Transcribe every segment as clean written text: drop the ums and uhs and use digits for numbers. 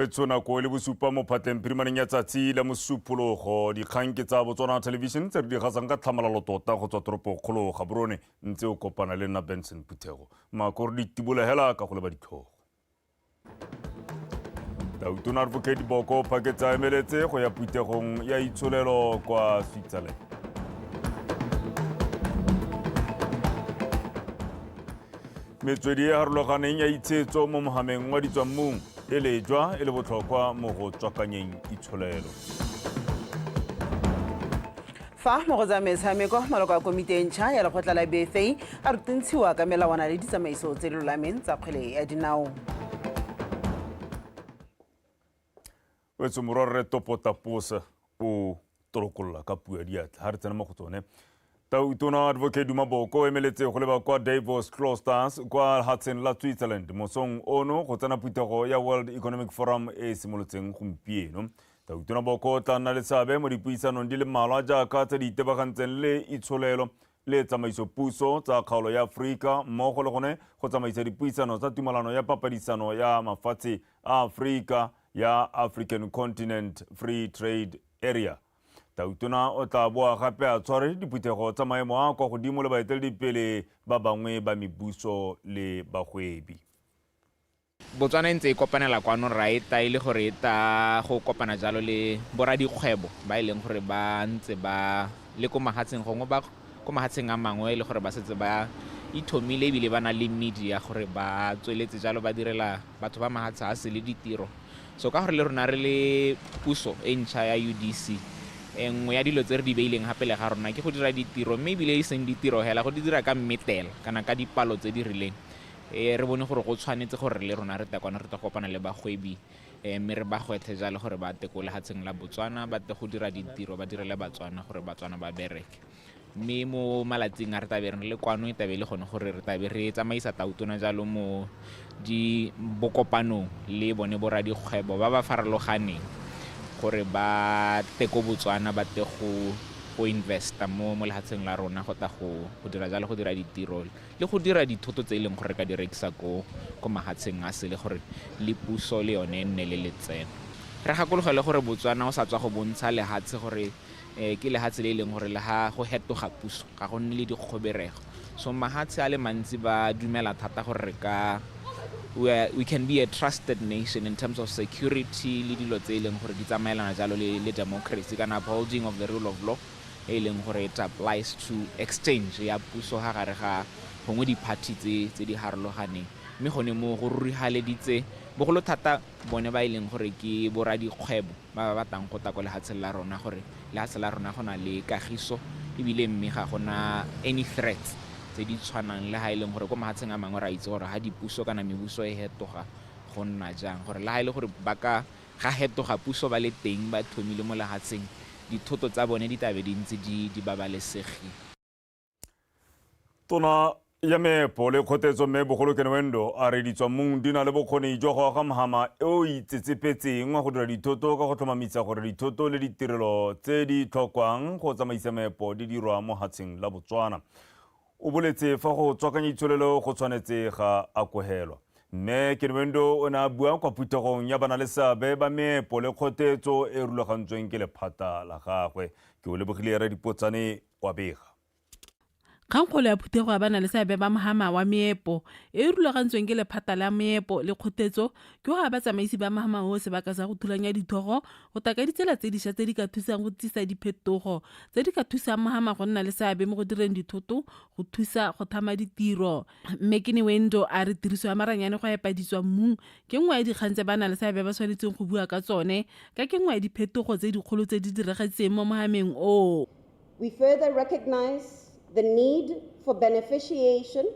Wetsho, nako e le bosupa mo phatleng phirimaneng ya tsatsi la Mosupologo. Dikgang ke tsa Botswana Television tse re di gasang ka tlhamalalo tota go tswa toropokgolo Gaborone, ntse o kopana le nna Benson Phuthego. Mako re di tibola hela ka go leba ditlhogo. Tautona Advocate Boko phaketsa a emeletse go ya phuthegong ya itsholelo kwa Switzerland. Metswedi e harologaneng ya itshetso mo mohameng wa ditswammung e lejwa e le botlhokwa mo go tswakanyeng itsholelo. Fa mo go tsa metshameko, maloko a komiti e ntšha ya lekgotla la BFA a rutuntshiwa ka melawana le ditsamaiso tse di lolameng tsa kgwele ya dinao. Wetso, morwarre Topo Taposa o tolokolola ka puo ya diatla ga re tsena mo go tsone. Tautona Advocate Duma Boko o emeletse go leba kwa Davos Klosters kwa lehatsheng la Switzerland mosong ono go tsena phuthego ya World Economic Forum e e simolotseng gompieno. Tautona Boko o tla nna le seabe mo dipuisanong di le mmalwa jaaka tse di itebagantseng le itsholelo le tsamaisopuso tsa kgaolo ya Aforika, mmogo le gone go tsamaisa dipuisano tsa tumalano ya papadisano ya mafatshe a Aforika ya African Continent Free Trade Area. Tautona o tla boa gape a tshware diphuthego tsa maemo a kwa godimo le baeteledipele ba bangwe ba mebuso le bagwebi. Botswana e ntse e kopanela kwano, ra e ta e le gore e ta go kopana jalo le boradikgwebo ba e leng gore ba ntse ba le ko mahatsheng, gongwe ba ko mahatsheng a mangwe, e le gore ba setse ba ithomile ebile ba na le media gore ba tsweletse jalo ba direla batho ba mahatshe a sele ditiro. So ka gore le rona re le puso e ntšha ya UDC, e nngwe ya dilo tse re di beileng gape le ga rona ke go dira ditiro, mme ebile e seng ditiro hela, go di dira ka mmetela kana ka dipalo tse di rileng. Re bone gore go tshwanetse gore le rona re tle kwano, re tle go kopana le bagwebi, mme re ba gwetlhe jalo gore ba tle ko lehatsheng la Botswana, ba tle go dira ditiro, ba direle Batswana gore Batswana ba bereke. Mme mo malatsing a re tlabe re le kwano, e tlabe e le gone gore re tlabe re tsamaisa tautona jalo mo di bokopanong le bone boradikgwebo ba ba farologaneng gore ba tle ko Botswana, ba tle go investa mo lehatsheng la rona, go tla go dira jalo, go dira ditiro le go dira dithoto tse e leng gore re ka di rekisa ko mahatsheng a sele, gore le puso le yone e nne le letseno. Re gakologele gore Botswana o sa tswa go bontsha lehatshe gore ke lehatshe le e leng gore le ha go hetoga puso ga go nne le dikgoberego. So mahatshe a le mantsi ba dumela thata gore re ka we can be a trusted nation in terms of security le dilo tse e leng gore di tsamaelana jalo le democracy kana upholding of the rule of law, e leng gore it applies to exchange ya puso ga gare ga gongwe di-party tse di harologaneng. Mme gone mo go rurihaleditse bogolo thata bone ba e leng gore ke boradikgwebo ba ba batlang go tla ko lehatsheng la rona, gore lehatshe la rona go na le kagiso ebile mme ga gona any threats tse di tshwanang le ha e leng gore ko mahatsheng a mangwe ra itse gore ha dipuso kana mebuso e hetoga go nna jang, gore le ha e le gore ba ka ga hetoga puso ba le teng ba thomile mo lehatsheng, dithoto tsa bone di tlabe di ntse di babalesegile. Tona ya meepo le kgotetso mme Bogolo Kenewendo a re ditswammung di na le bokgoni jwa go aga mhama e o itsetsepetseng wa go dira dithoto, ka go tlhomamisa gore dithoto le ditirelo tse di tlhokwang go tsamaisa meepo di dirwa mo hatsheng la Botswana. O boletse fa go tswakanya itsholelo go tshwanetse ga akogelwa. Mme Kenewendo o ne a bua kwa phuthegong ya banaleseabe ba meepo le kgotetso e rulagantsweng ke lephata la gagwe. Ke o lebogile Radipotsane wa bega. Kgangkgolo ya phuthego ya bana le seabe ba mohama wa meepo e e rulagantsweng ke lephata la meepo le kgothetso ke go aba tsamaisi ba mohama oo sebaka sa go thulanya dithogo go taka ditsela tse dišwa tse di ka thusang go tsisa diphetogo tse di ka thusang mohama go nna le seabe mo go direng dithoto go thusa go thama ditiro. Mme Kenewendo a re tiriso ya maranyane go epa ditswa mmung ke nngwe ya dikgang tse ba na le seabe ba tshwanetseng go bua ka tsone, ka ke nngwe ya diphetogo tse dikgolo tse di diragetseng mo mohameng oo. We further recognize the need for beneficiation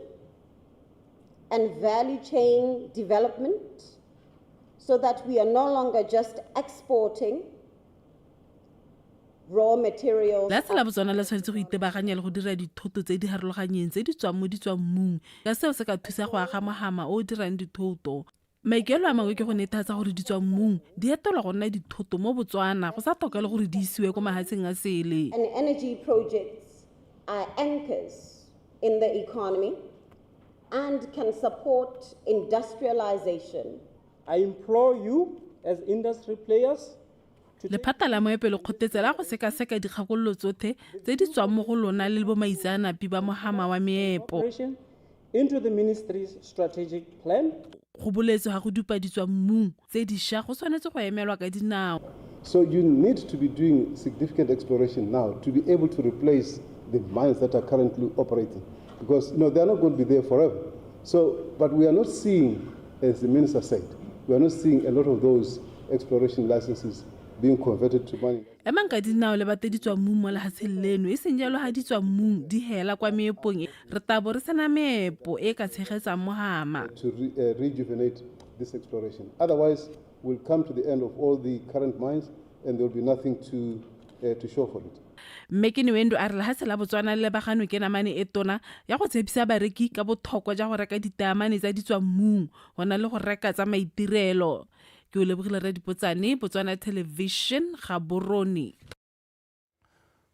and value chain development so that we are no longer just exporting raw materials. Lehatshe la Botswana le tshwanetse go itebaganya le go dira dithoto tse di harologanyeng tse di tswang mo ditswammung, ka seo se ka thusa go aga mohama o o dirang dithoto. Maikaelelo a mangwe ke go netefatsa gore ditswammung di etolwa go nna dithoto mo Botswana go sa tlhokale gore di isiwe ko mahatsheng a sele. And energy projects are anchors in the economy and can support industrialization. I implore you as industry players. Lephata la moepo le kgothetse la go sekaseka dikgakololo tsothe tse di tswang mo go lona le le bomaitseanape ba mohama wa meepo. Into the ministry's strategic plan. Go boletswe ga go dupa ditswammung tse dišwa go tshwanetse go emelwa ka dinao. So you need to be doing significant exploration now to be able to replace the mines that are currently operating, because they are not going to be there forever. So, but we are not seeing, as the minister said, we are not seeing a lot of those exploration licenses being converted to money. Emang ka dinao le bate ditswammung mo lehatsheng leno, e seng jalo ha ditswammung di hela kwa meepong, re tla bo re sena meepo e ka tshegetsang mohama. To rejuvenate this exploration. Otherwise, we'll come to the end of all the current mines and there will be nothing to show for it. Mme Kenewendo a re lehatshe la Botswana le lebaganwe ke namane e tona ya go tshepisa bareki ka bothokwa ja go reka ditaamane tsa ditswammung go na le go reka tsa maitirelo. Ke o lebogile Radipotsane, Botswana Television, Gaborone.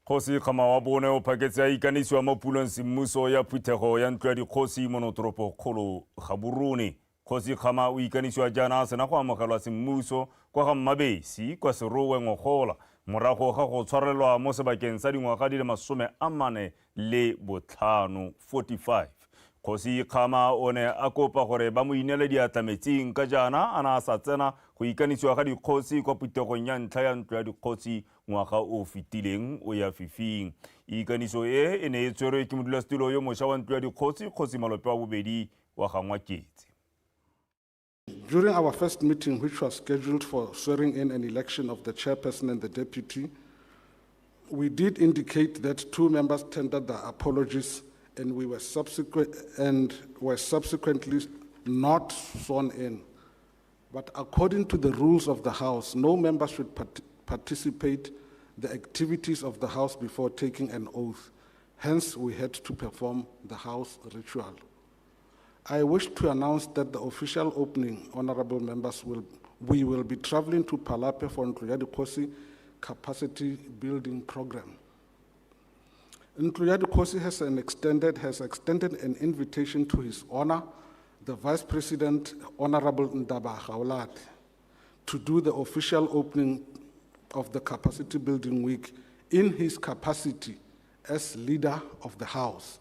Kgosi Kgama wa bone o phaketse a ikanisiwa mo pulong semmuso ya phuthego ya ntlo ya dikgosi mo toropokgolo Gaborone. Kgosi Kgama o ikanisiwa jaana a sena go amogelwa semmuso kwa ga Mmabesi kwa Serowe ngogola morago ga go tshwarelwa mo sebakeng sa dingwaga di le 45, 45. Kgosi Kgama o ne a kopa gore ba mo inele diatla metsing ka jaana a na a sa tsena go ikanisiwa ga dikgosi kwa phuthegong ya ntlha ya ntlo ya dikgosi ngwaga o fetileng o ya fifing. Ikaniso e e ne e tshwerwe ke modulasetulo yo mošwa wa ntlo ya dikgosi, Kgosi Malope wa bobedi wa Gangwaketse. During our first meeting, which was scheduled for swearing in and election of the chairperson and the deputy, we did indicate that two members tendered their apologies and we were subsequently not sworn in. But according to the rules of the House, no member should participate the activities of the House before taking an oath. Hence, we had to perform the House ritual. I wish to announce that the official opening, honorable members, we will be traveling to Palapye for Ntlo ya Dikgosi capacity building program. Ntlo ya Dikgosi has extended an invitation to His Honor, the Vice President, Honorable Ndaba Gaolathe, to do the official opening of the Capacity Building Week in his capacity as leader of the House.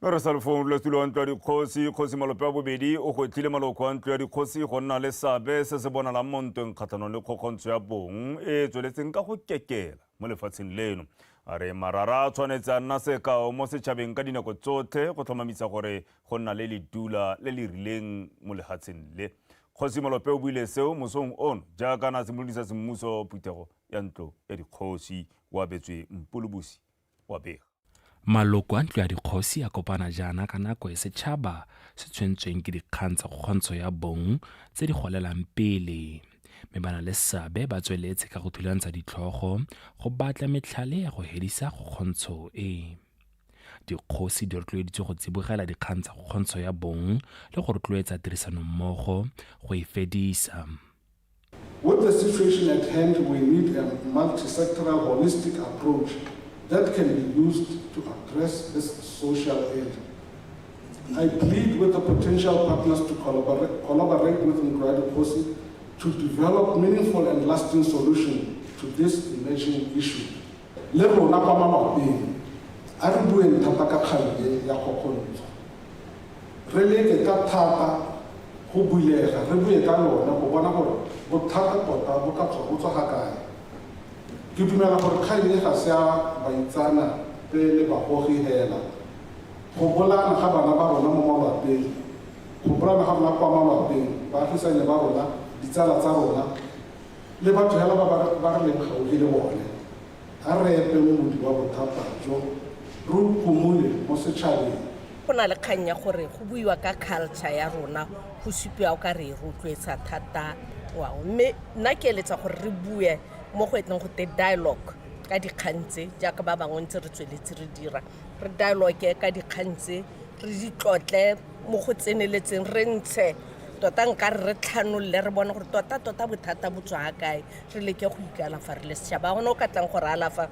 Re sa lefong modulasetulo wa ntlo ya dikgosi, Kgosi Malope wa bobedi o gwetlhile maloko a ntlo ya dikgosi go nna le seabe se se bonalang mo ntweng kgatlhanong le kgokgontsho ya bong e tsweletseng ka go kekela mo lefatsheng leno. A re marara a tshwanetse a nna sekao mo setšhabeng ka dinako tsotlhe go tlhomamisa gore go nna le ledula le le rileng mo lefatsheng le. Kgosi Malope o buile seo mosong ono jaaka na simolodisa semmuso phuthego ya ntlo ya dikgosi wa abetswe Mpolobusi wa bega. Maloko a ntlo ya dikgosi a kopana jaana ka nako e setšhaba se tshwentsweng ke dikgang tsa kgokgontsho ya bong tse di golelang pele, mme ba na le seabe ba tsweletse ka go thulantsha ditlhogo go batla metlhale ya go hedisa kgokgontsho e. Dikgosi di rotloeditswe go tsibogela dikgang tsa kgokgontsho ya bong le go rotloetsa tirisanommogo go e fedisa. With the situation at hand, we need a multi-sectoral holistic approach that can be used to address this social ill. I plead with the potential partners to collaborate with Ntlo ya Dikgosi to develop meaningful and lasting solutions to this emerging issue. Le rona kwa malapeng, a re bueng thata ka kgang e ya kgokgontsho. Re leke ka thata go bulega, re bue ka lone go bona gore bothata tota bo ka tswa bo tswa ga kae. Ke dumela gore kgang e ga se ya baitsana pele bagogi hela. Go bolana ga bana ba rona mo malapeng, go bolana ga rona kwa malapeng, baagisani ba rona, ditsala tsa rona, le batho hela ba re leng gaufi le bone. A re epeng modi wa bothata jo, re o phumole mo setšhabeng. Go na le kgang ya gore go buiwa ka culture ya rona, go supiwa o ka re e rotloetsa thata ngwao. Mme nna ke eletsa gore re bue mo go etleng go te dialogue ka dikgang tse, jaaka ba bangwe ntse re tsweletse re dira. Re dialogue ka dikgang tse, re di tlotle mo go tseneletseng, re ntshe tota nka re tlhanolle, re bone gore tota-tota bothata bo tswa kae, re leke go ikalafa re le setšhaba. Ga gona o ka tlang go re alafa,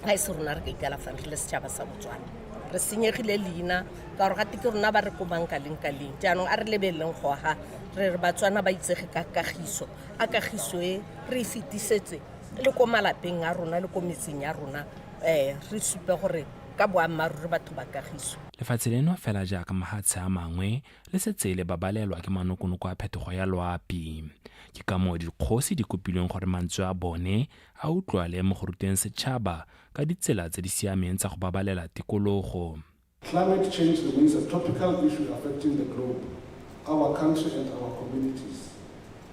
ga e se rona re ka ikalafang re le setšhaba sa Botswana. Re senyegile leina ka gore gate ke rona ba re komang ka leng ka leng. Jaanong a re lebeleleng go aga re re Batswana ba itsege ka kagiso. A kagiso e re e fetisetse le ko malapeng a rona le ko metseng ya rona um re supe gore ka boammaaruri batho ba kagiso. Lefatshe leno fela jaaka mahatshe a mangwe le setse le babalelwa ke manokonoko a phetogo ya loapi. Ke ka moo dikgosi di kopilweng gore mantswe a bone a utlwale mo go ruteng setšhaba ka ditsela tse di siameng tsa go babalela tikologo. Climate change remains a topical issue affecting the globe, our country and our communities.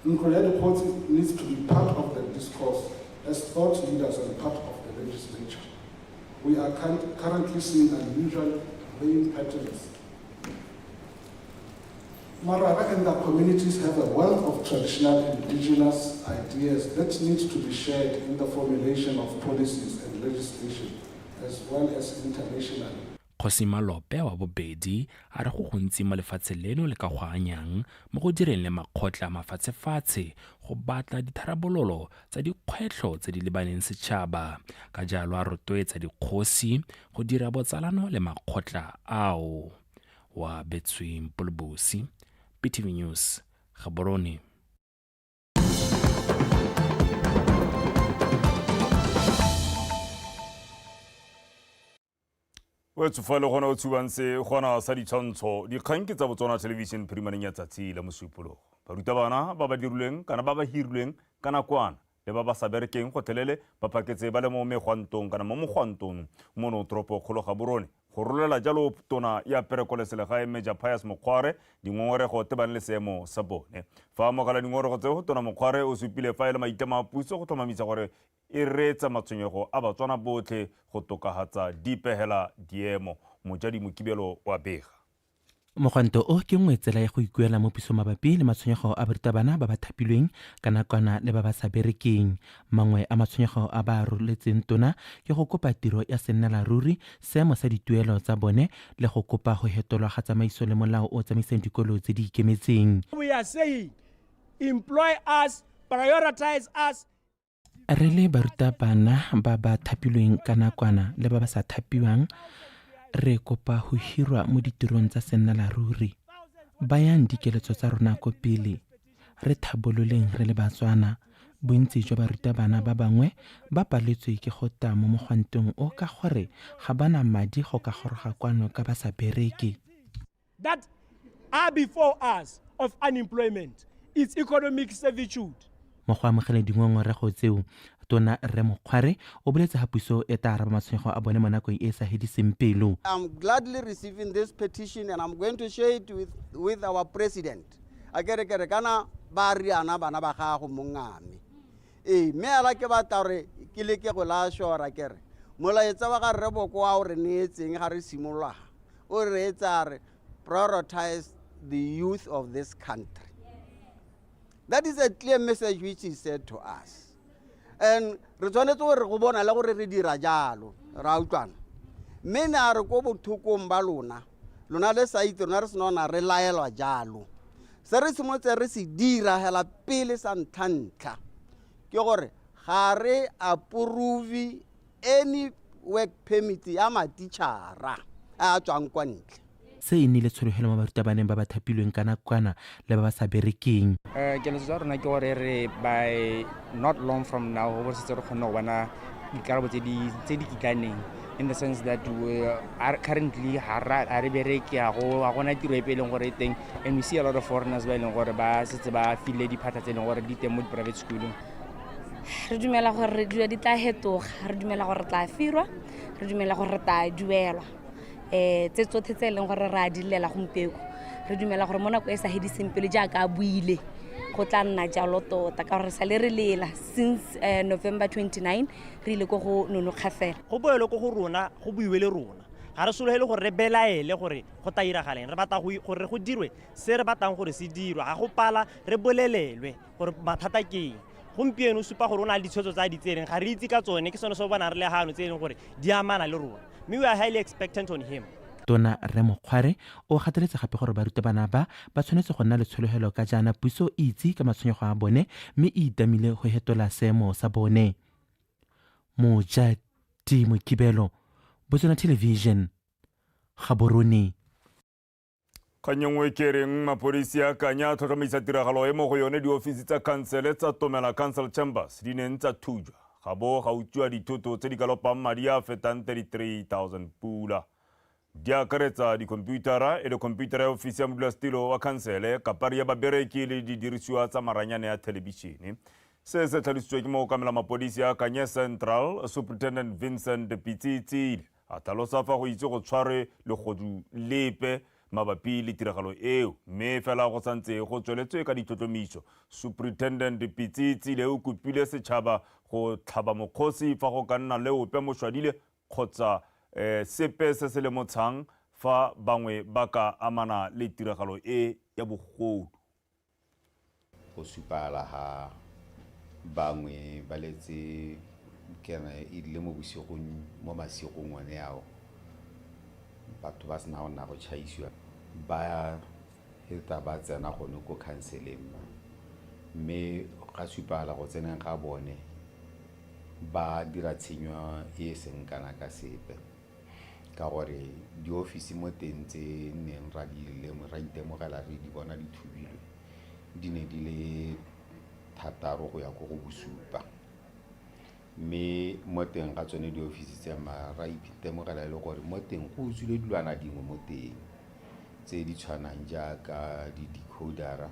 Ntlo ya Dikgosi needs to be part of the discourse as thought leaders and part of the legislature. We are currently seeing unusual rain patterns. Marara and the communities have a wealth of traditional indigenous ideas that need to be shared in the formulation of policies and legislation, as well as internationally. Kgosi Malope wa bobedi a re go gontsi mo lefatsheng leno le ka go anyang mo go direng le makgotla a mafatshefatshe go batla ditharabololo tsa dikgwetlho tse di lebaneng setšhaba, ka jalo a rotloetsa dikgosi go dira botsalano le makgotla ao. Wa Betsweng Polobosi, BTV News, Gaborone. O tsofa le gona o tshubang se gona sa ditshwantsho dikgang ke tsa Botswana Television phirimaneng ya tsatsi la Mosupologo. Barutabana ba ba dirilweng kana ba ba hirilweng ka nakwana le ba ba sa berekeng gotlhelele ba phaketse ba le mo megwantong kana mo mogwantong mono toropo kgolo Gaborone go rolela jalo tona ya pereko le selegae Major Pius Mokgware dingongorego tebang le seemo sa bone. Fa amogela dingongorego tseo, tona Mokgware o supile fa e le maitlamo a puso go tlhomamisa gore e reetsa matshwenyego a Batswana botlhe go tokahatsa dipehela diemo. Mojadi Mokibelo wa bega. Mogwanto o ke nngwe tsela ya go ikuela mo pusong mabapi le matshwenyego a barutabana ba ba thapilweng ka nakwana le ba ba sa berekeng. Mangwe a matshwenyego a ba a roletseng tona ke go kopa tiro ya sennela ruri, seemo sa dituelo tsa bone le go kopa go hetolwa ga tsamaiso le molao o o tsamaisang dikolo tse di ikemetseng. We are saying employ us, prioritize us. Re le barutabana ba ba thapilweng ka nakwana le ba ba sa thapiwang, re kopa go hirwa mo ditirong tsa sennalaruri. Bayang dikeletso tsa rona ko pele, re thabololeng re le Batswana. Bontsi jwa barutabana ba bangwe ba paletswe ke go ta mo mogwantong o ka gore ga ba na madi go ka goroga kwano ka ba sa bereke. That are before us of unemployment, its economic servitude. Mo go amogeleng dingongorego tseo, Tona Rre Mokgware o boletse ha puso e tla araba matshwenyego a bone mo nakong e e sa hediseng pelo. I'm gladly receiving this petition and I'm going to share it with, with our president. A ke re ke re kana ba riana bana ba gago mongame. Ee, mme ala ke batla gore ke leke go la shora ke re molaetsa wa ga Rre Boko a o re neetseng ga re simolola o reetsa a re prioritize the youth of this country. That is a clear message which he said to us. And re tshwanetse gore go bona le gore re dira jalo, ra utlwana. Mme ne a re ko bothokong ba lona, lona le sa itse rona re sena re laelwa jalo. Se re simolotse re se dira hela pele sa ntlha-ntlha ke gore ga re approve any work permit ya matitšhara a a tswang kwa ntle. Se e nnile tshologelo mo barutabaneng ba ba thapilweng ka nakwana le ba ba sa berekeng. Keletso tsa rona ke gore re by not long from now go bo setse re kgonne go bona dikarabo tse di kitlaneng, in the sense that we are currently ga re bereke, ga gona tiro epe e leng gore e teng, and we see a lot of foreigners ba e leng gore ba setse ba file diphatlha tse e leng gore di teng mo di-private schoolong. Re dumela gore dilo di tla hetoga, re dumela gore re tla firwa, re dumela gore re tla duelwa. Tse tsotlhe tse e leng gore re a di llela gompieko, re dumela gore mo nako e sa hediseng pelo jaaka a buile, go tla nna jalo tota, ka gore sale re lela since November 29 re ile ko go Nonokgafela. Go boelwe ko go rona, go buiwe le rona. Ga re sologele gore re belaele gore go tla iragaleng, re batla gore go dirwe se re batlang gore se dirwe. Ga go pala re bolelelwe gore mathata ke eng. Gompieno o supa gore o na le ditshwetso tse a di tsereng, ga re itse ka tsone, ke sone se o bonang re le gano tse e leng gore di amana le rona, mme we are highly expectant on him. Tona Rre Mokgware o gateletse gape gore barutabana ba ba tshwanetse go nna le tshologelo ka jaana puso e itse ka matshwenyego a bone mme e itamile go hetola seemo sa bone. Mojadi Mokibelo, Botswana Television, Gaborone. Kgang e nngwe ke reng mapodisi a Kanye a tlhotlhomisa tiragalo e mo go yone diofisi tsa khansele tsa Tomela Council Chambers di neng tsa thujwa ga bo ga utswiwa dithoto tse di ka lopang madi a a fetang 33,000 pula. Di akaretsa dikhomputara e le khomputara ya ofisi ya modulasetilo wa khansele, kapari ya babereki le didirisiwa tsa maranyane a thelebišene. Se se tlhalositswe ke mookamela mapodisi a Kanye Central, Superintendent Vincent Pitsitsile, a tlhalosa fa go itse go tshwarwe legodu lepe mabapi le tiragalo eo, mme fela go santse go tsweletswe ka ditlhotlhomiso. Superintendent Pitsitsile o kopile setšhaba go tlhaba mokgosi fa go ka nna le ope mošwadile kgotsa sepe se se lemotshang fa bangwe ba ka amana le tiragalo e ya bogodu. Go supagala ga bangwe ba letse kana e rile mo bosigong mo masigong one ao batho ba sena go nna go tšhaisiwa ba feta ba tsena gone ko khanseleng mme ga supagala go tseneng ga bone ba dira tshenyo e e seng kana ka sepe ka gore diofisi mo teng tse neng ra di ra itemogela re di bona di thubilwe di ne di le thataro go ya ko go bosupa mme mo teng ga tsone diofisi tse ma ra itemogela e le gore mo teng go utswile dilwana dingwe mo teng tse di tshwanang jaaka di-decodera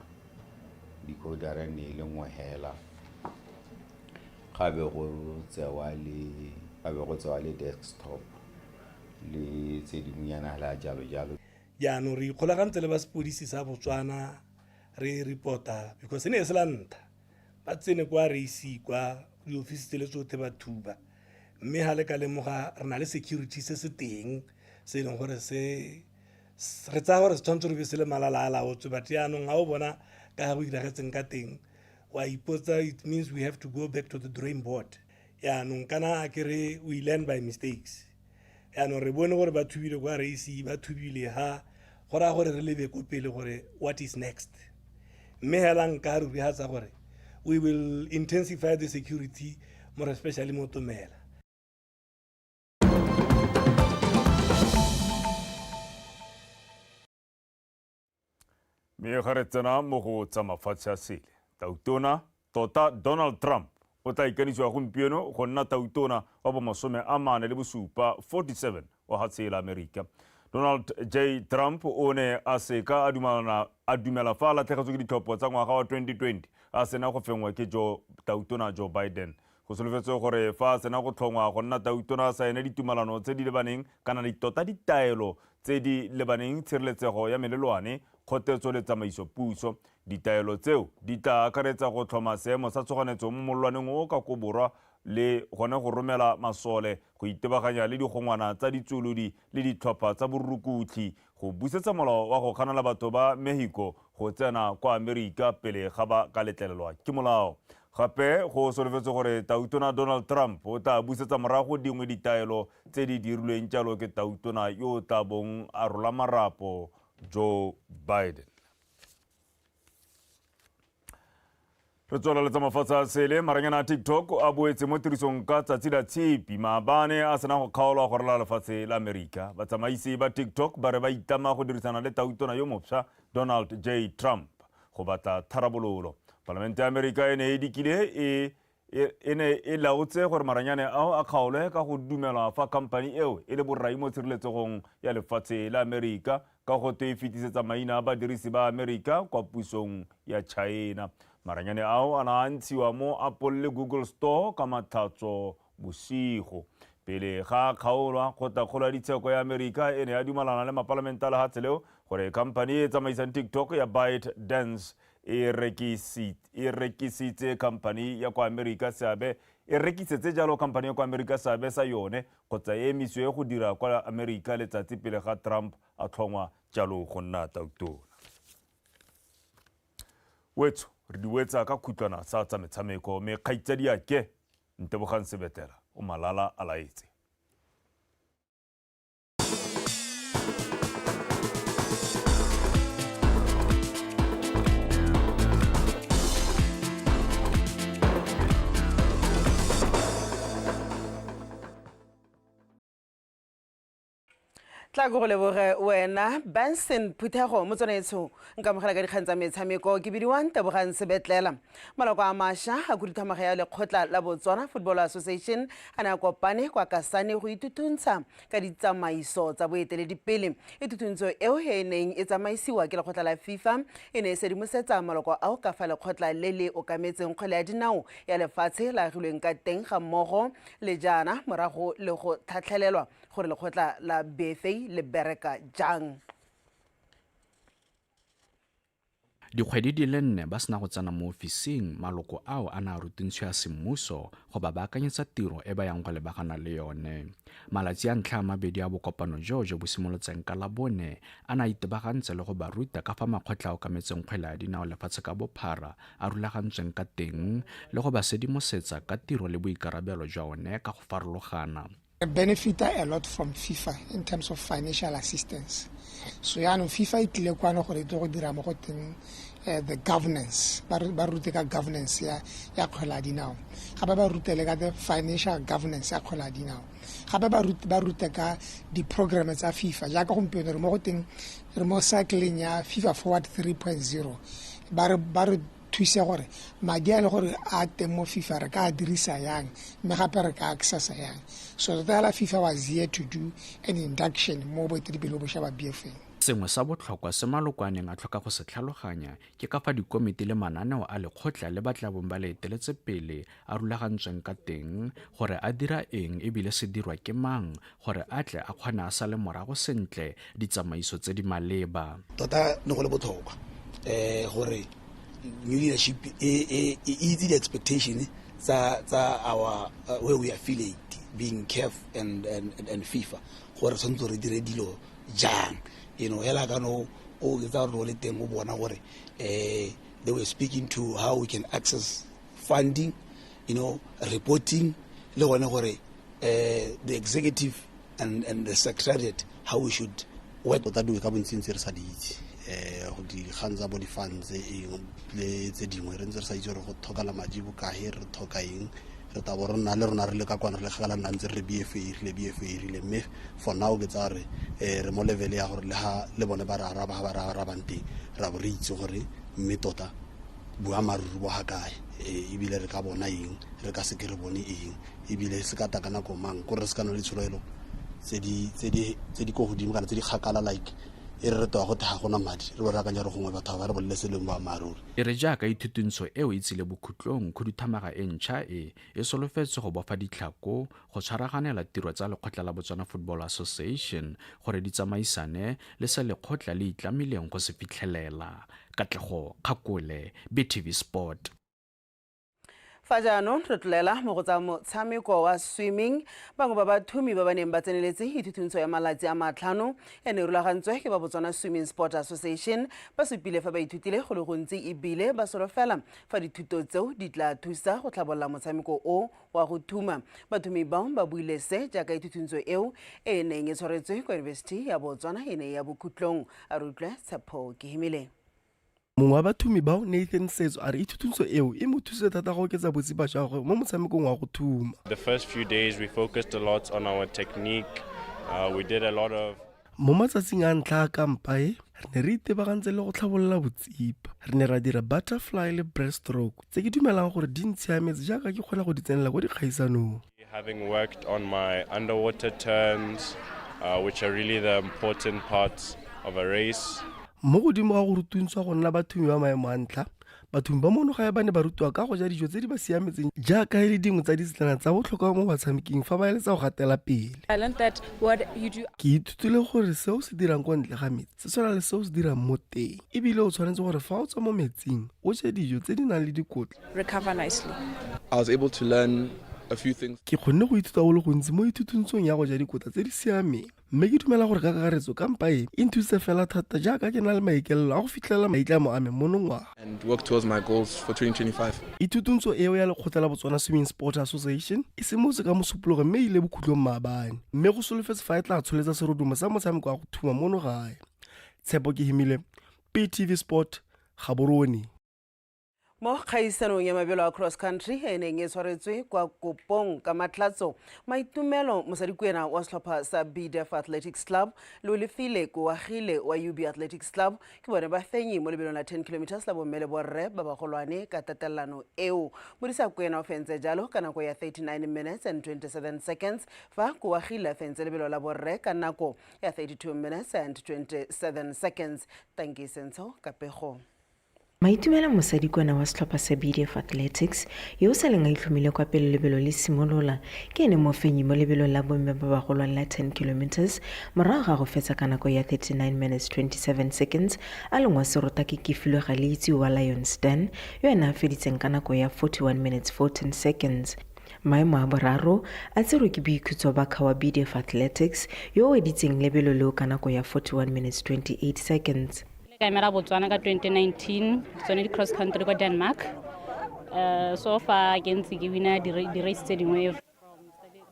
decodera ne e le nngwe hela ga be go tsewa le ga be go tsewa le desktop le tse dingwenyana hela jalo jalo. Jaanong re ikgolagantse le ba sepodisi sa Botswana re reporta because e ne e se la ntlha ba tsene kwa re ise kwa diofisi tsele tsotlhe ba thuba mme ga le ka lemoga re na le security se se teng se e leng gore se re tsaya gore se tshwanetse re be se le malala a laotswe but jaanong ga o bona ka ga go iragetseng ka teng wa ipotsa it means we have to go back to the drawing board yaanong kana a ke re we learn by mistakes yaanong re bone gore ba thubile kwa race ba thubile ha go raya gore re lebe ko pele gore what is next mme hela nka rurihatsa gore we will intensify the security more especially mo Tomela. Mme ga re tsena mo go tsa mafatshe a sele, Tautona tota Donald Trump o tla ikanisiwa gompieno go nna Tautona wa bomasome a mane le bosupa 47 wa hatshe la Amerika. Donald J. Trump o ne a seka a dumelana a dumela fa a latlhegetswe ke ditlhopho tsa ngwaga wa 2020 a sena go fengwa ke Joe Tautona Joe Biden. Go solofetswe gore fa a sena go tlhongwa go nna Tautona a saene ditumalano tse di lebaneng kana ditota ditaelo tse di lebaneng tshireletsego ya melelwane, kgotetso le tsamaiso puso. Ditaelo tseo di tla akaretsa go tlhoma seemo sa tshoganetso mo molelwaneng o o ka ko borwa le gone go romela masole go itebaganya le digongwana tsa ditsuolodi le ditlhopha tsa borukutlhi go busetsa molao wa go kganela batho ba Mexico go tsena kwa Amerika pele ga ba ka letlelelwa ke molao. Gape go solofetswe gore Tautona Donald Trump o tla busetsa morago dingwe ditaelo tse di dirilweng jalo ke Tautona yo o tla bong a rola marapo Joe Biden. Re tsweleletsa mafatshe a sele maranyana a TikTok a boetse mo tirisong ka tsatsi la tshipi maabane a sena go kgaolwa go ralala lefatshe la Amerika. Batsamaisi ba TikTok ba re ba itlama go dirisana le tautona yo mofsa Donald J. Trump go batla tharabololo. Palamente ya Amerika e ne e dikile e e ne e laotse gore maranyane ao a kgaolwe ka go dumelwa fa khamphani eo e le borai mo tshireletsegong ya lefatshe la Amerika ka go twe e fetisetsa maina a badirisi ba Amerika kwa pusong ya China. Maranyane ao a ne a ntshiwa mo Apple le Google Store ka Matlhatso bosigo. Pele ga a kgaolwa, kgotlakgolo ya ditsheko ya Amerika e ne ya dumalana le mapalamente a lehatshe leo gore khamphani e e tsamaisang TikTok ya ByteDance e rekisitse khamphani ya kwa Amerika seabe e rekisetse jalo khamphani ya kwa Amerika seabe sa yone kgotsa e emisiwe go dira kwa Amerika letsatsi pele ga Trump a tlhongwa jalo go nna tautona. Wetso re di wetsa ka khutlwana sa tsa metshameko mme kgaitsadiake Ntebogang Sebetela o malala a laetse. Tla ko go leboge wena Benson Phuthego. Motswanaetsho, nka amogela ka dikgang tsa metshameko. Ke bidiwang Tebogang Sebetlela. Maloko a mašwa a khuduthamaga ya lekgotla la Botswana Football Association a ne a kopane kwa Kasane go ithutuntsha ka ditsamaiso tsa boeteledipele. Ithutuntsho eo e e neng e tsamaisiwa ke lekgotla la FIFA e ne e sedimosetsa maloko ao ka fa lekgotla le le okametseng kgwele ya dinao ya lefatshe la agilweng ka teng, ga mmogo le jaana morago le go tlhatlhelelwa gore lekgotla la BFA le bereka jang. Dikgwedi di le nne ba sena go tsena mo ofising, maloko ao a ne a rutuntshiwa semmuso go ba baakanyetsa tiro e ba yang go lebagana le yone. Malatsi a ntlha a mabedi a bokopano joo jo bo simolotseng ka Labone a ne a itebagantse le go ba ruta ka fa makgotla a okametseng kgwele ya dinao lefatshe ka bophara a rulagantsweng ka teng le go ba sedimosetsa ka tiro le boikarabelo jwa one ka go farologana. Benefita a lot from FIFA in terms of financial assistance. So yaanong FIFA e tlile kwano gore e tle go dira mo go teng the governance, ba rute ka governance ya kgwele ya dinao, gape ba rute le ka the financial governance ya kgwele ya dinao, gape ba rute ka di-programme tsa FIFA. Jaaka gompieno re mo go teng, re mo cycling ya FIFA Forward 3.0, ba re thuse gore madi a le gore a teng mo FIFA re ka a dirisa yang, mme gape re ka accessa yang. So tota fela FIFA was here to do an induction mo boeteledipele bo bošwa ba BFA. Sengwe sa botlhokwa se maloko a neng a tlhoka go se tlhaloganya ke ka fa dikomiti le mananeo a lekgotla le ba tla bong ba le eteletse pele a rulagantsweng ka teng, gore a dira eng ebile se dirwa ke mang, gore a tle a kgone a sale morago sentle ditsamaiso tse di maleba. Tota ne go le botlhokwa gore new leadership e itse di-expectation tsa our where we affiliate, being CAF and FIFA, gore tshwanetse re dire dilo jang. Hela ka no o ke tsa gore o le teng o bona gore they were speaking to how we can access funding, reporting, le gone gore the executive and the secretariat, how we should work. Tota dingwe ka bontsi ntse re sa di itse, go dikgang tsa bo di-funds eng le tse dingwe, re ntse re sa itse gore go tlhokala madi bokae, re tlhoka eng. Re tabo re nna le rona re le ka kwana, re le kgakala, nna ntse re BFA e rile, BFA e rile, mme for now ke tsaya re re mo level ya gore le ha le bone ba re araba, ha ba re arabang teng, ra bo re itse gore mme tota boammaaruri bo ga kae, ebile re ka bona eng, re ka seke re bone eng, ebile se ka ta ka nako mang, kore re se ka na le tsholofelo tse di ko godimo kana tse di kgakala, like e re re toa go te ga gona madi, re bo re akanya re gongwe batho ba re bolele se leng boammaaruri. E re jaaka ithutuntsho eo e tsile bokhutlong, khuduthamaga e ntšha e e solofetse go bofa ditlhako go tshwaraganela tiro tsa lekgotla la Botswana Football Association gore di tsamaisane le se lekgotla le itlamileng go se fitlhelela. Katlego Kgakole, BTV Sport. Fa jaanong re tlolela mo go tsa motshameko wa swimming. Bangwe ba bathumi ba ba neng ba tseneletse ithutuntsho ya malatsi a 5 e ne e rulagantswe ke ba Botswana Swimming Sport Association ba supile fa ba ithutile go le gontsi, ebile ba solofela fa dithuto tseo di tla thusa go tlhabolola motshameko o wa go thuma. Bathumi bao ba buile se jaaka ithutuntsho eo e neng e tshwaretswe kwa Yunibesithi ya Botswana e ne ya bokhutlong. A re utlwe Tshepo Kehimile. Mongwe wa bathumi bao, Nathan Setso, a re ithutuntsho eo e mo thusitse thata go oketsa botsipa jwa gagwe mo motshamekong wa go thuma. The first few days we focused a lot on our technique. We did a lot of Mo matsatsing a ntlha a kampa e, re ne re itebagantse le go tlhabolola botsipa. Re ne ra dira butterfly le breaststroke, tse ke dumelang gore di ntshiametse jaaka ke kgona go di tsenela ko dikgaisanong. Having worked on my underwater turns, which are really the important parts of a race. Mo godimo ga go rutuntswa go nna bathumi ba maemo a ntlha, bathumi ba mono gae ba ne ba rutiwa ka go ja dijo tse di ba siametseng, jaaka e le dingwe tsa ditselana tsa botlhokwa mo batshameking fa ba eletsa go gatela pele. I learned that what you do Ke ithutile gore seo se dirang ko ntle ga metsi se tshwana le seo se dirang mo teng, ebile o tshwanetse gore fa o tswa mo metsing o je dijo tse di nang le dikotla. Recover nicely. I was able to learn a few things. Ke kgonne go ithuta go le gontsi mo ithutuntsong ya go ja dikotla tse di siameng, mme ke dumela gore ka kakaretso kampa e e nthusitse fela thata jaaka ke na le maikaelelo a go fitlhelela maitlamo a me monongwaga and work towards my goals for 2025. Ithutuntsho eo ya lekgotla la Botswana Swimming Sport Association e simolotse ka Mosupologo mme e ile bokhutlong maabane, mme go solofetse fa e tla tsholetsa serodumo sa motshameko wa go thuma mono gae. Tshepo Kehimile, BTV Sport, Gaborone. Mo kgaisanong ya mabelo a cross country e neng e tshwaretswe kwa Kopong ka Matlhatso, Maitumelo Mosadikuena wa setlhopha sa BDF Athletics Club le Olefile Koagile wa UB Athletics Club ke bone ba fenyi mo lebelong la 10 kilometers la bomme le borre ba bagolwane ka tatelano eo. Modisa Kwena o fentse jalo ka nako ya 39 minutes and 27 seconds, fa Koagile a fentse lebelo la borre ka nako ya 32 minutes and 27 seconds. Tanki Sentsho ka pego. Maitumelo Mosadikwana wa setlhopha sa BDF Athletics, yo o saleng a itlhomile kwa pele lebelo le simolola, ke ene mofenyi mo lebelong la bomme ba bagolwane la 10 kilometers morago ga go fetsa ka nako ya 39 minutes 27 seconds, a lengwa serota ke Kefilwe Galeitse wa Lions Den, yo ene a feditseng ka nako ya 41 minutes 14 seconds. Maemo a boraro a tserwe ke Boikhutso Bakha wa BDF Athletics, yo o weditseng lebelo leo ka nako ya 41 minutes 28 seconds. Ka emela Botswana ka 2019 tsone di-cross country kwa Denmark. So far ke ntse ke wina di-race tse dingwe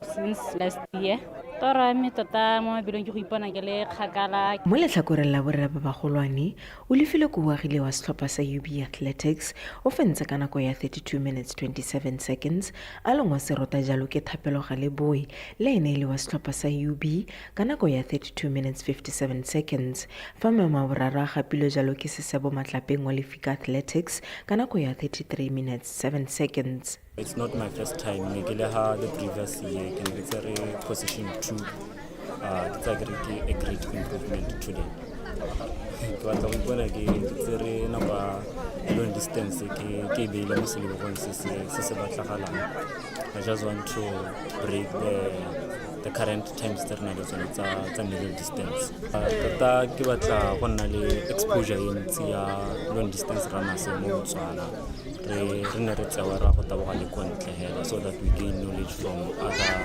since last year. Toro ya me tota mo mabelong ke go ipona ke le kgakala. Mo letlhakoreng la borre ba bagolwane, o lefile Koagile wa setlhopha sa UB Athletics o fentse ka nako ya 32 minutes 27 seconds, a lengwa serota jalo ke Thapelo Galeboe, le ene e le wa setlhopha sa UB, ka nako ya 32 minutes 57 seconds, fa maemo a boraro a gapilwe jalo ke Sesebo Matlapeng wa Lefika Athletics ka nako ya 33 minutes 7 seconds. It's not my first time. Ne ke le ha the previous year ke ne ke tsere position 2. Ke tsaya ke re ke a great improvement today. Ke batla go ipona ke tsere nako ya long distance ke e beile mo selebogong se se batlagalang. I just want to break the current times tse re nang le tsone tsa middle distance. Tota ke batla go nna le exposure e ntsi ya long distance runners mo Botswana. Re ne re tsewa ra go taboga le ko ntle hela, so that we gain knowledge from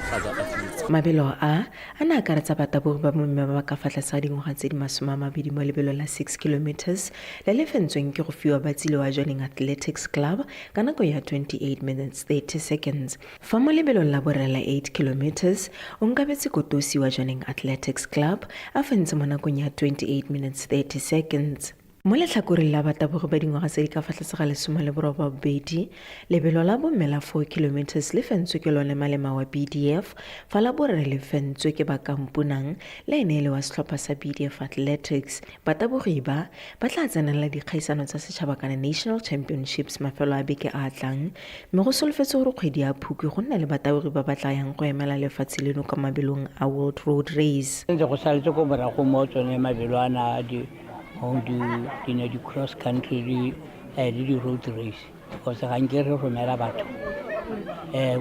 other athletes. Mabelo a a ne a akaretsa batabogi ba bomme ba ba ka fa tlase ga dingwaga tse di 20 mo lebelong la 6 kilometers le le fentsweng ke go fiwa Batsile wa Jwaneng Athletics Club ka nako ya 28 minutes 30 seconds. Fa mo lebelong la borre la 8 kilometers, o nkabetse Kotosi wa Jwaneng Athletics Club a fentse mo nakong ya 28 minutes 30 seconds. Mo letlhakoreng la batabogi ba dingwaga tse di ka fa tlase ga 18, lebelo la bomme la 4 kilometers le fentswe ke lone Malema wa BDF, fa la borre le fentswe ke ba Kampunang, le ene e le wa setlhopha sa BDF Athletics. Batabogi ba ba tla tsenela dikgaisano tsa setšhaba kana National Championships mafelo a beke a tlang, mme go solofetse gore kgwedi ya Phukwi go nne le batabogi ba ba tla yang go emela lefatshe leno kwa mabelong a World Road Race. Ntse go saletse ko morago mo tsone mabelo ana a di di di cross country le di road race, because ga nke re romela batho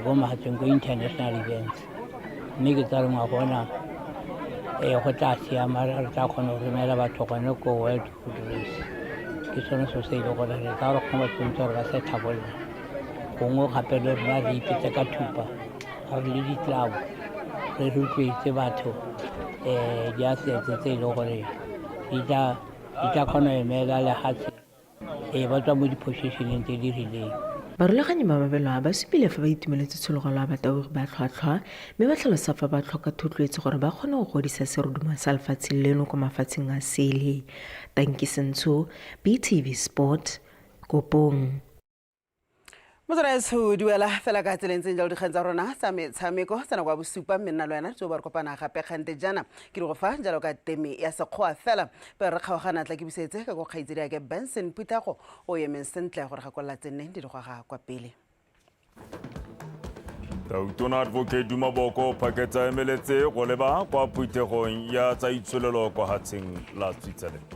ko mahatseng ko international events, mme ke tsa re ngwaga ona go tla siama, re tla kgona go romela batho gone ko World Road Race. Ke sone so se e le gore re tla re kgona ba tshwanetse gore ba se tlhabolole, gongwe gape le rona re ipetse ka thupa ga re le ditlabo re rotloetse batho di-athletes tse e leng gore di tla kgona go emela lehatshe ba tswa mo di-positioneng tse di rileng. Barulaganyi ba mabelo a ba supile fa ba itumeletse tshologelo ya batabogi ba tlhwatlhwa, mme ba tlhalosa fa ba tlhoka thotloetso gore ba kgone go godisa serodumo sa lefatshe leno kwa mafatsheng a sele. Tanki Sentsho, BTV Sport, Kopong. Motswaraetsho duela fela ka tseleng tse jalo dikgang tsa rona tsa metshameko tsa nako ya bosupa, mme nna le wena tso ba re kopana gape kgante jaana ke di go fa jalo ka teme ya sekgowa fela pele re kgaogana. Tla ke busetse ka ko kgaitsedi ya ke Benson Puthago o emeng sentle gore gakolola tse nne di di goga kwa pele. Tautona Advocate Duma Boko phaketsa emeletse go leba kwa phuthegong ya tsa itsholelo kwa hatsheng la Switzerland.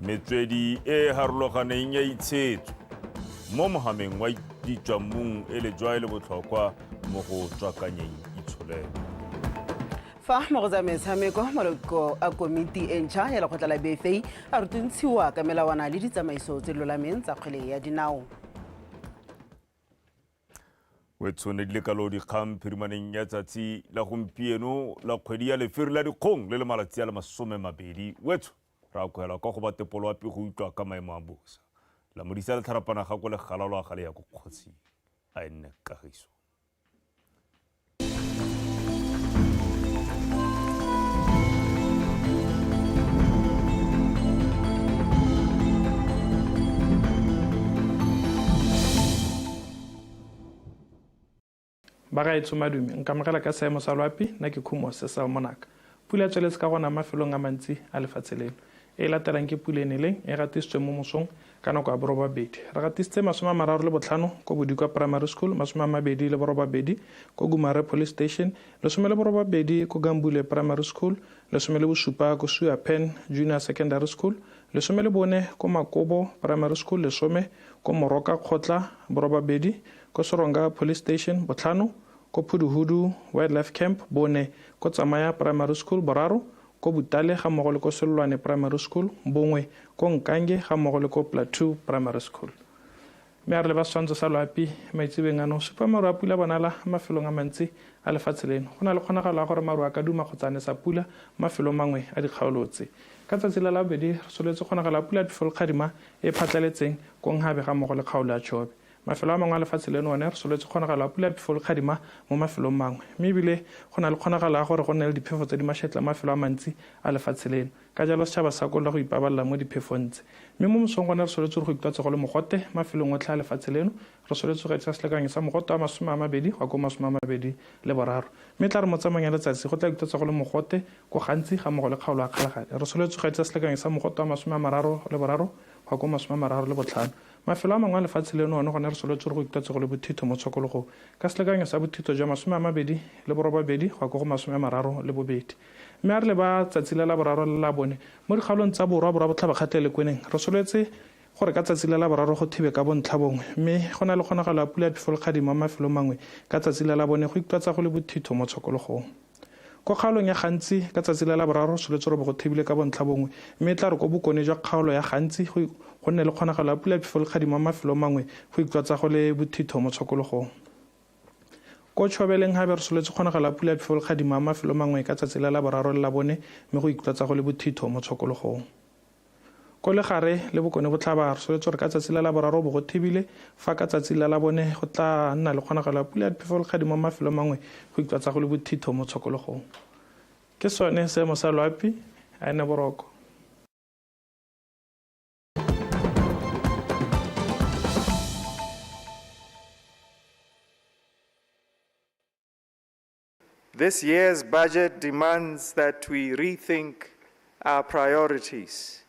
Metswedi e harologaneng ya itshetso mo mohameng wa ditswammung e le jwa e le botlhokwa mo go tswakanyeng itsholelo. Fa mo go tsa metshameko, maloko a komiti e ntšha ya lekgotla la BFA a rutuntshiwa ka melawana le ditsamaiso tse di lolameng tsa kgwele ya dinao. We tshwane di le kalo dikgang phirimaneng ya tsatsi la gompieno la kgwedi ya lefiri la dikgong le le malatsi a le 20. Wetsho ra kwela kwa go ba tepolo ape go utlwa ka maemo a bosa. La modisa le tlharapana ga ko le galalwa ga le ya ko kgotsing. A e nne kagiso. Ba gaetsho madume, nkamogela ka seemo sa loapi, nna ke Khumo Sesao Monaka. Pula e tsweletse ka gona mafelong a mantsi a lefatshe leno. E e latelang ke pula e neleng e gatisitswe mo mosong ka nako ya borobabedi. Re gatisitse 35 ko Bodikwa Primary School, 28 ko Gumare Police Station, 18 ko Gambule Primary School, 17 ko Suapen Junior Secondary School, 14 ko Makobo Primary School, 10 ko Moroka Kgotla 8 ko Seronga Police Station, 5 ko Phuduhudu Wildlife Camp, 4 ko Tsamaya Primary School, 3 ko Butale ga mmogo le ko Selolwane Primary School, 1 ko Nkange ga mmogo le ko Plateau Primary School. Mme a re leba setshwantsho sa loapi maitsebeng ano, supa maru a pula bonala mafelong a mantsi a lefatshe leno. Go na le kgonagalo ya gore maru a ka duma kgotsa a nesa pula mafelong mangwe a dikgaolo tse. Ka tsatsi la Labobedi re soletse kgonagalo ya pula ya phefo le kgadima e e phatlaletseng ko Nhabe ga mmogo le kgaolo ya Chobe. Mafelo a mangwe a lefatshe leno one re soletse kgonagalo ya pula ya phefo le kgadima mo mafelong mangwe. Mme ebile go na le kgonagalo ya gore go nne le diphefo tse di mašetla mafelo a mantsi a lefatshe leno. Ka jalo setšhaba sa kolola go ipabalela mo diphefong tse. Mme mo mosong gone re soletse gore go ikutlwatse go le mogote mafelong otlhe a lefatshe leno. Re soletse go etsa selekanyo sa mogote wa 20 go ya ko 23. Mme tla re mo tsamaong ya letsatsi go tla ikutlwatsa go le mogote ko gantsi ga mmogo le kgaolo ya Kgalagadi. Re soletse go etsa selekanyo sa mogote wa 33 go ya ko 35. Mafelo a mangwe a lefatshe leno one gone re soletse gore go ikutlwatse go le bothitho mo tshokologong ka selekanyo sa bothitho jwa 28 go ya ko go 32. Mme a re leba tsatsi la Laboraro le Labone mo dikgaolong tsa Borwa, Borwa Botlhaba Kgatlhe le Kweneng, re soletse gore ka tsatsi la Laboraro go thibe ka bontlha bongwe mme go na le kgonagalo ya pula ya phefo le kgadimo mo mafelong mangwe ka tsatsi la Labone go ikutlwatsa go le bothitho mo tshokologong. Ko kgaolong ya Gantsi ka tsatsi la Laboraro soletse gore bo go thibile ka bontlha bongwe mme e tla re ko bokone jwa kgaolo ya Gantsi go go nne le kgonagalo ya pula ya phefo le kgadimo mo mafelong mangwe go ikutlwatsa go le bothitho mo tshokologong. Ko Tšhobeleng gabe re soletse kgonagalo ya pula ya phefo le kgadimo mo mafelong mangwe ka tsatsi la Laboraro le Labone mme go ikutlwatsa go le bothitho mo tshokologong. Ko Legare le Bokone Botlhaba re soletse gore ka tsatsi la Laboraro bo go thibile, fa ka tsatsi la Labone go tla nna le kgonagalo ya pula ya diphefo le kgadimo mo mafelong mangwe go ikutlwatsa go le bothitho mo tshokologong. Ke sone seemo sa loapi, a ene boroko. This year's budget demands that we rethink our priorities,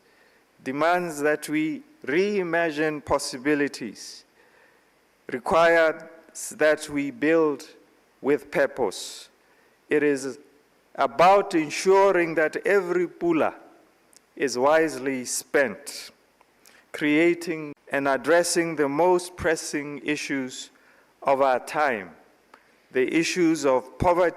demands that we reimagine possibilities, requires that we build with purpose. It is about ensuring that every pula is wisely spent, creating and addressing the most pressing issues of our time, the issues of poverty,